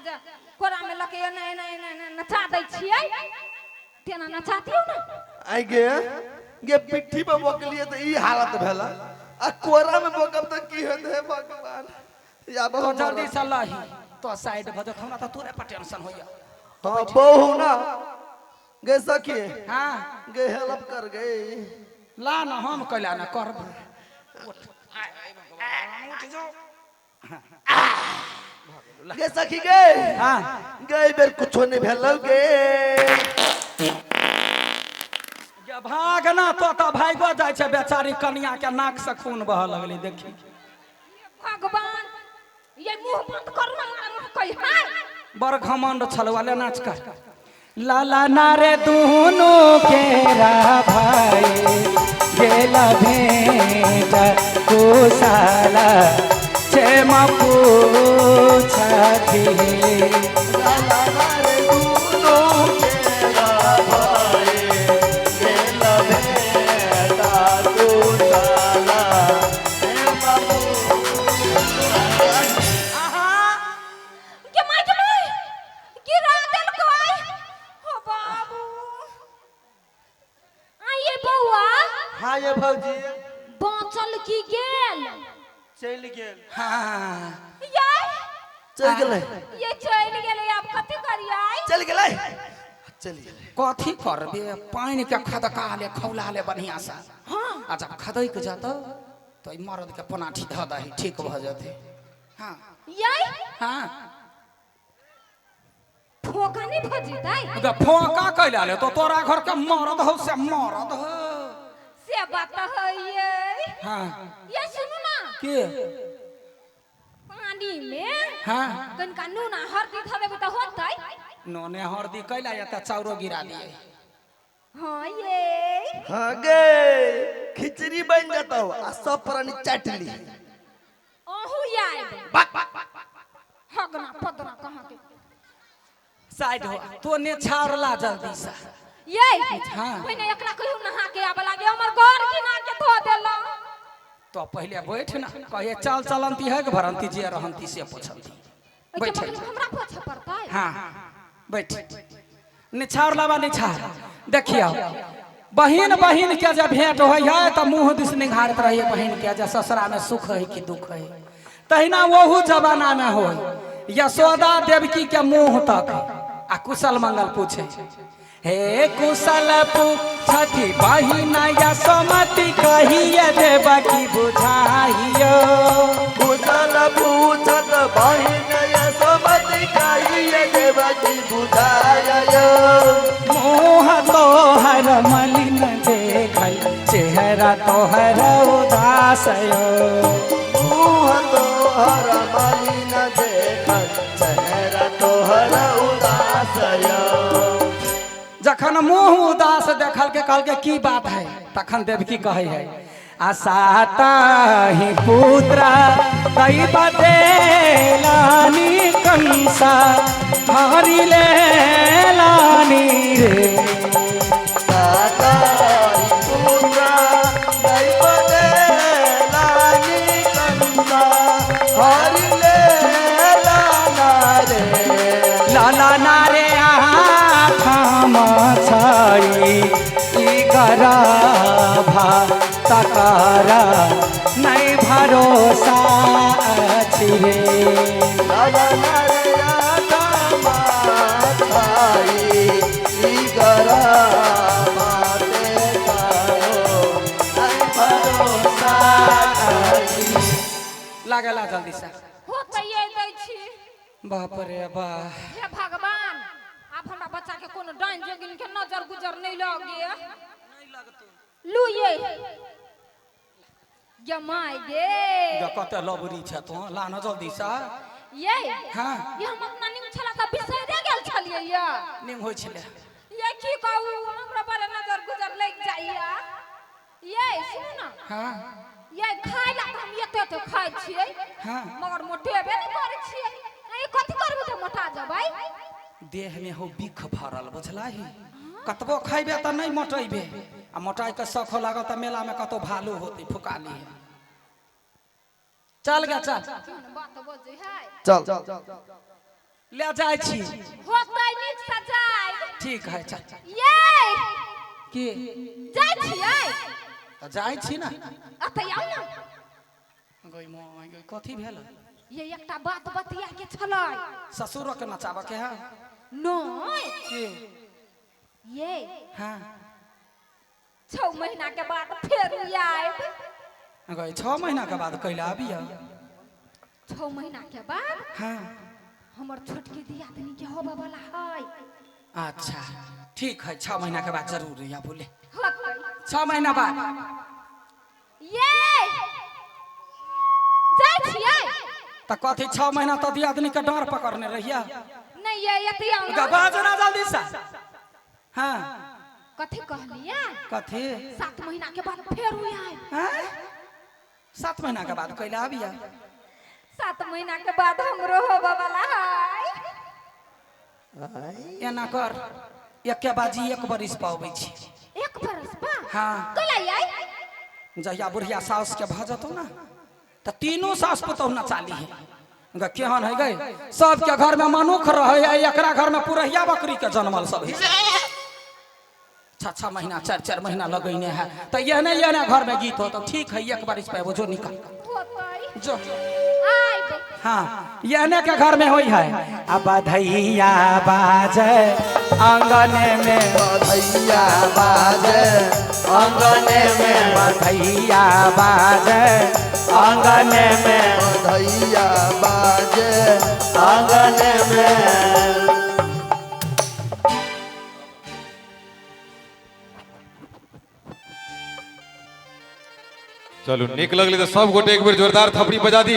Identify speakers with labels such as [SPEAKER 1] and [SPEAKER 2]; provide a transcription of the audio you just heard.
[SPEAKER 1] जे कोरा में लके एना एना एना एना नचा दै छियै तेना नचा दियौ ने।
[SPEAKER 2] आई गे गे पिट्ठी पर बोकलिए तऽ ई हालत भेल आ कोरा में बोकब तऽ की होत हे भगवान या
[SPEAKER 3] तो
[SPEAKER 2] बहुत
[SPEAKER 3] जल्दी से लही तो साइड भऽ जत हमरा तऽ तोरे पर टेंशन होइया।
[SPEAKER 2] हाँ बहु ना गे सखी
[SPEAKER 3] हाँ
[SPEAKER 2] गे हेल्प कर गई
[SPEAKER 3] ला ना हम कैला ना करब
[SPEAKER 2] गे सखी गे
[SPEAKER 3] हाँ
[SPEAKER 2] गे एहि बेर कुछो नहीं भेल गे।
[SPEAKER 3] गे भाग ना तो तऽ भागो जाइ छै बेचारी कनिया के नाक से खून बहऽ लगलै देखी।
[SPEAKER 1] भगवान ये मुंह बंद करू ना मारा मुंह कहि हाय।
[SPEAKER 3] बड़ घमंड छल वाले नाच कर लाला नारे दोनों केरा भाई गेला भेंट कुशाला छेमा पूछथि।
[SPEAKER 2] लाला रे दूनो केरा भाई गेल भेटा कुशाला हे बाबू।
[SPEAKER 3] आहा
[SPEAKER 1] के माय के माय गिरा देलको आई हो बाबू। आइए बौआ।
[SPEAKER 2] हाँ ये भौजी
[SPEAKER 1] बाँचल की गेल?
[SPEAKER 2] चलि गेल।
[SPEAKER 3] हाँ
[SPEAKER 1] ये
[SPEAKER 2] चलि गेलै।
[SPEAKER 1] ये चलि गेलै आब कथी करियै?
[SPEAKER 2] चलि गेलै चलि गेलै।
[SPEAKER 3] कथी करबे पानि के खदका ले खौला ले बढ़िया से।
[SPEAKER 1] हाँ
[SPEAKER 3] आ जब खदक जत तो ई मरद के पनाठी धऽ दही ठीक भऽ जेतै। हाँ
[SPEAKER 1] ये
[SPEAKER 3] हाँ
[SPEAKER 1] फोका नहीं भऽ जेतै?
[SPEAKER 3] गे फोका कैला ले तो तोरा घर के मरद हौ से मरद हौ।
[SPEAKER 1] से बात तऽ है ये।
[SPEAKER 3] हाँ
[SPEAKER 1] ये सुनू ना
[SPEAKER 3] के
[SPEAKER 1] पानी में
[SPEAKER 3] हाँ
[SPEAKER 1] कनिका नून आ हरदी धऽ देबै तऽ होतै?
[SPEAKER 3] नोने हरदी कैला या तऽ चाउरो गिरा दिए।
[SPEAKER 1] हाँ ये
[SPEAKER 2] हाँ गे खिचड़ी बन जतौ आ सब प्राणी चाटि ली।
[SPEAKER 1] अहूँ आयब हगना पदना कहाँ के
[SPEAKER 3] साइड हो तो ने छाड़ला जल्दी से।
[SPEAKER 1] ये
[SPEAKER 3] हाँ।
[SPEAKER 1] पहिने एकरा कहियो नहा के आबऽ लागे हमर घर घिना के धो देला।
[SPEAKER 3] तो पहले बैठ ना कहे चल चलंती है कि भरंती जे रहंती से पूछंती।
[SPEAKER 1] ओहिके
[SPEAKER 3] बैठ
[SPEAKER 1] मतलब हमरा पूछऽ पड़तै?
[SPEAKER 3] हाँ बैठ निछाड़ लाबा निछाड़। देखियो बहिन बहिन के जब भेंट होइ है तऽ मुँह दिस निघारत रहिए बहिन के जे ससुरा में सुख है कि दुख है। तहिना ओहू जमाना में हो यशोदा देवकी के मुँह तक आ कुशल मंगल पूछे हे कुशल पूछथि बहिन यशोमती कहिए देवकी बुझाइयो।
[SPEAKER 2] कुशल पूछत बहिन यशोमती कहिए देवकी बुझाइयो।
[SPEAKER 3] मुँह तोहर मलिन देखल चेहरा तोहर उदास यो।
[SPEAKER 2] मुँह तोहर मलिन देखल चेहरा तोहर उदास यो।
[SPEAKER 3] जखन मुँह उदास देखल के कहल के की बात है तखन देवकी कहै है आसाता ही पुत्र दैव देलानी कंसा हरि लेलानी रे।
[SPEAKER 2] साता ही पुत्र दैव देलानी कंसा हरि लेलाना रे।
[SPEAKER 3] लाला नारे आठाम छई ई गराभा तकारा नहीं भरोसा अछि रे।
[SPEAKER 2] लाला नारे आठाम छई ई गराभा तकारो नहीं भरोसा अछि।
[SPEAKER 3] लागला जल्दी से।
[SPEAKER 1] हो तऽ ये दै छी।
[SPEAKER 3] बाप रे बाप
[SPEAKER 1] हे भगवान आब हमरा बच्चा के कोनो डाइन जोगिन के नजर गुजर नहीं लगे। लू ये गे my गे
[SPEAKER 3] गे कते लबरी छै तो ला न जल्दी से।
[SPEAKER 1] ये
[SPEAKER 3] हाँ
[SPEAKER 1] ये हम अपना नीम छला तऽ बिसरि गेल छलियै ये।
[SPEAKER 3] नीम होइ छलै।
[SPEAKER 1] ये की कहू हमरा बड़ नजर गुजर लागि जाइया। ये सुनू ना।
[SPEAKER 3] हाँ
[SPEAKER 1] ये खाइ ला तऽ हम एते एते खाइ छियै
[SPEAKER 3] हाँ
[SPEAKER 1] मगर मोटेबे नहि करै छियै। ई कथी करबै तऽ मोटा जेबै?
[SPEAKER 3] देह में हो बिख भरल बुझलाही कतबो खैबे तऽ नहीं मोटेबे आ मोटाइ के शौक हो लागल तऽ मेला में कतौ भालू होतै फुका ली। चल गे चल
[SPEAKER 1] केहन बात बजै है।
[SPEAKER 2] चल
[SPEAKER 3] ले जाइ छी।
[SPEAKER 1] होतै नीक से जाय।
[SPEAKER 3] ठीक है चल।
[SPEAKER 1] ये
[SPEAKER 3] की
[SPEAKER 1] जाइ छियै?
[SPEAKER 3] तऽ जाइ छी ना।
[SPEAKER 1] अतै आउ ना।
[SPEAKER 3] गई माय गई, कथी भेल?
[SPEAKER 1] ये एकटा बात बतिया के छलै।
[SPEAKER 3] ससुरो के नचाबऽ के है?
[SPEAKER 1] नहीं।
[SPEAKER 3] की?
[SPEAKER 1] ये
[SPEAKER 3] हाँ।
[SPEAKER 1] 6 महीना के बाद फेर आयब।
[SPEAKER 3] गई 6 महीना के बाद कैला आबिया?
[SPEAKER 1] 6 महीना के बाद
[SPEAKER 3] हाँ।
[SPEAKER 1] हमर छोटकी दियादनी के होबे वाला है।
[SPEAKER 3] अच्छा ठीक है, 6 महीना के बाद जरूर या बोले।
[SPEAKER 1] होतै।
[SPEAKER 3] 6 महीना बाद।
[SPEAKER 1] ये जाइ छियै?
[SPEAKER 3] तऽ कथी 6 महीना तऽ दियादनी के डर पकड़ने रहिया?
[SPEAKER 1] नहीं ये एते आउ ना।
[SPEAKER 3] बाजना जल्दी से। हाँ।
[SPEAKER 1] कथी कहलियै?
[SPEAKER 3] कथी?
[SPEAKER 1] 7 महीना के बाद फेर आयब।
[SPEAKER 3] हाँ? 7 महीना के बाद कैला आबिया?
[SPEAKER 1] 7 महीना के बाद हमरो होबे वाला है।
[SPEAKER 3] एना कर, एके बाजी 1 बरिस पाबै छी।
[SPEAKER 1] 1 बरस पा?
[SPEAKER 3] हाँ।
[SPEAKER 1] कैला आइ?
[SPEAKER 3] जहिया बुढ़िया सास के भऽ जेतौ ना तऽ तीनू सास पुतहु नचाली है। केहन है गई, सबके घर में मनुख रहे है, एकरा घर में पुरहिया बकरी के जनमल सब है। 6 6 महीना 4 4 महीना लगैने है तऽ एहने एहने घर में गीत होतौ। ठीक है, 1 बरिस पे जो निकल जो। हाँ, एहने के घर में होई है। अब बधैया बाजे आंगन में,
[SPEAKER 2] बधैया बाजे
[SPEAKER 3] आंगन में, बधैया बाजे आंगन में,
[SPEAKER 2] बधैया बाजे
[SPEAKER 3] आंगन में।
[SPEAKER 4] चलू नीक लगलै तऽ सब गोटे एक बेर जोरदार थपड़ी बजा दी।